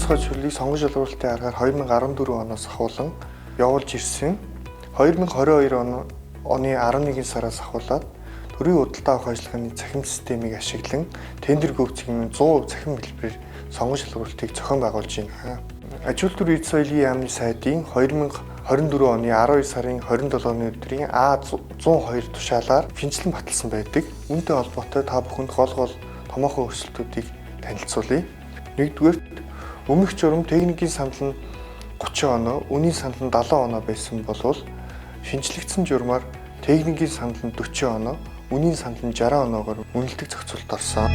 тусгай зөвшөөрлийг сонгон шалгаруулалтын аргаар 2014 оноос ахуулан явуулж ирсэн. 2022 оны 11 сараас ахуулаад төрийн худалдаа авах ажиллагааны цахим системийг ашиглан тендер гүйцэтгэхийн 100% цахим хэлбэрээр сонгон шалгаруулалтыг зохион байгуулж байна. Аж үйлдвэр эд соёлын яамны сайдын 2024 оны 12 сарын 27-ны өдрийн А102 тушаалаар шинжилэн баталсан байдаг. Үүнтэй холбоотой та бүхэнд гол томоохон өөрчлөлтүүдийг танилцуулъя. Нэгдүгээрт, өмнөх журам техникийн санал нь 30 оноо, үнийн санал нь 70 оноо байсан болвол шинжлэгдсэн журмаар техникийн санал нь 40 оноо, үнийн санал нь 60 оноогоор үнэлдэг зохицуулалт орсон.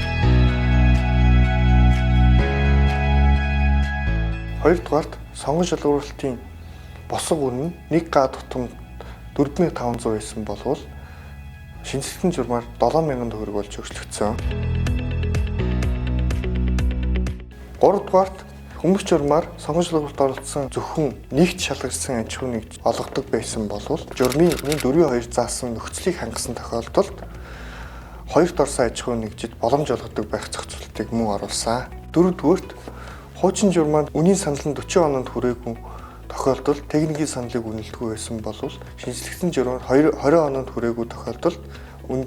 Хоёрдугаарт, сонгон шалгаруулалтын босго үн нь 1 га тутам 4500 байсан болвол шинжлэгдсэн журмаар 7000 төгрөг болж өөрчлөгдсөн. Гуравдугаарт, өмнөх журмаар сонгон шалгаруулалт оролцсон зөвхөн нэгт шалгарсан аж ахуйн нэгж олгодог байсан болвол журмын 4-2 заасан нөхцөлийг хангасан тохиолдолд хоёрт орсон аж ахуйн нэгжид боломж олгодог байх зохицуултыг мөн оруулсан. Дөрөвдүгээрт, хуучин журмаанд үнийн санал нь 40 ононд хүрээгүй тохиолдолд техникийн саналыг үнэлдэггүй байсан болвол шинжлэгдсэн журмаар 20 ононд хүрээгүй тохиолдолд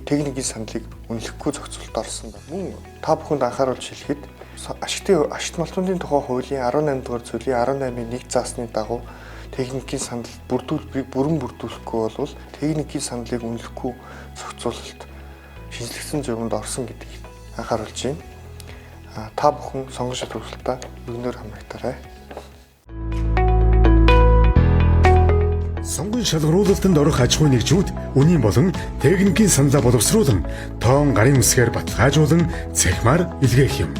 техникийн саналыг үнэлэхгүй зохицуулалт орсон байна. Мөн та бүхэнд анхааруулж хэлэхэд ашигт малтуудын тухай хуулийн 18 дугаар зүйлийн 18-ийн 1 заасны дагуу техникийн санал бүрдүүлбэрийг бүрэн бүрдүүлэхгүй болвол техникийн саналыг үнэлэхгүй зохицуулалт шинжлэгдсэн журманд орсон гэдгийг анхааруулж байна. Та бүхэн сонгон шалгаруулалтаа өргөнөөр хамрагтаарай. Сонгон шалгаруулалтанд орох аж ахуйн нэгжүүд үнийн болон техникийн саналаа боловсруулан тоон гарын үсгээр баталгаажуулан цахимаар илгээх юм.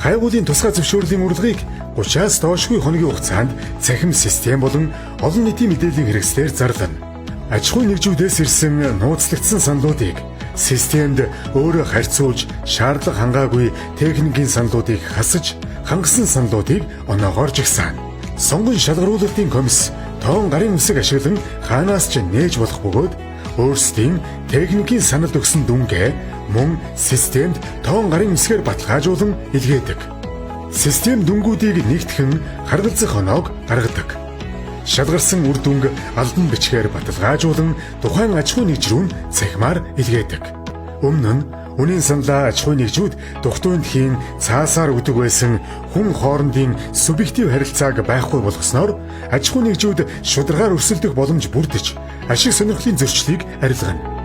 Хайгуулын тусгай зөвшөөрлийн урилгыг 30-аас доошгүй хоногийн хугацаанд цахим систем болон олон нийтийн мэдээллийн хэрэгслээр зарлана. Аж ахуйн нэгжүүдээс ирсэн нууцлагдсан саналуудыг системд өөрөө харьцуулж шаардлага хангаагүй техникийн саналуудыг хасаж, хангасан саналуудыг оноогоор жагсаана. Сонгон шалгаруулалтын комисс тоон гарын үсэг ашиглан хаанаас ч нээж болох бөгөөд өөрсдийн техникийн санал өгсөн дүнгээ мөн системд тоон гарын үсгээр баталгаажуулан илгээдэг. Систем дүнгуудыг нэгтгэн харгалзах оноог гаргадаг. Шалгарсан үр дүнг албан бичгээр баталгаажуулан тухайн аж ахуйн нэгж рүү цахимаар илгээдэг. Өмнө нь үнийн саналаа аж ахуйн нэгжүүд дугтуйнд хийн цаасаар өгдөг байсан хүн хоорондын субъектив харилцааг байхгүй болгосноор аж ахуйн нэгжүүд шударгаар өрсөлдөх боломж бүрдэж ашиг сонирхлын зөрчлийг арилгана.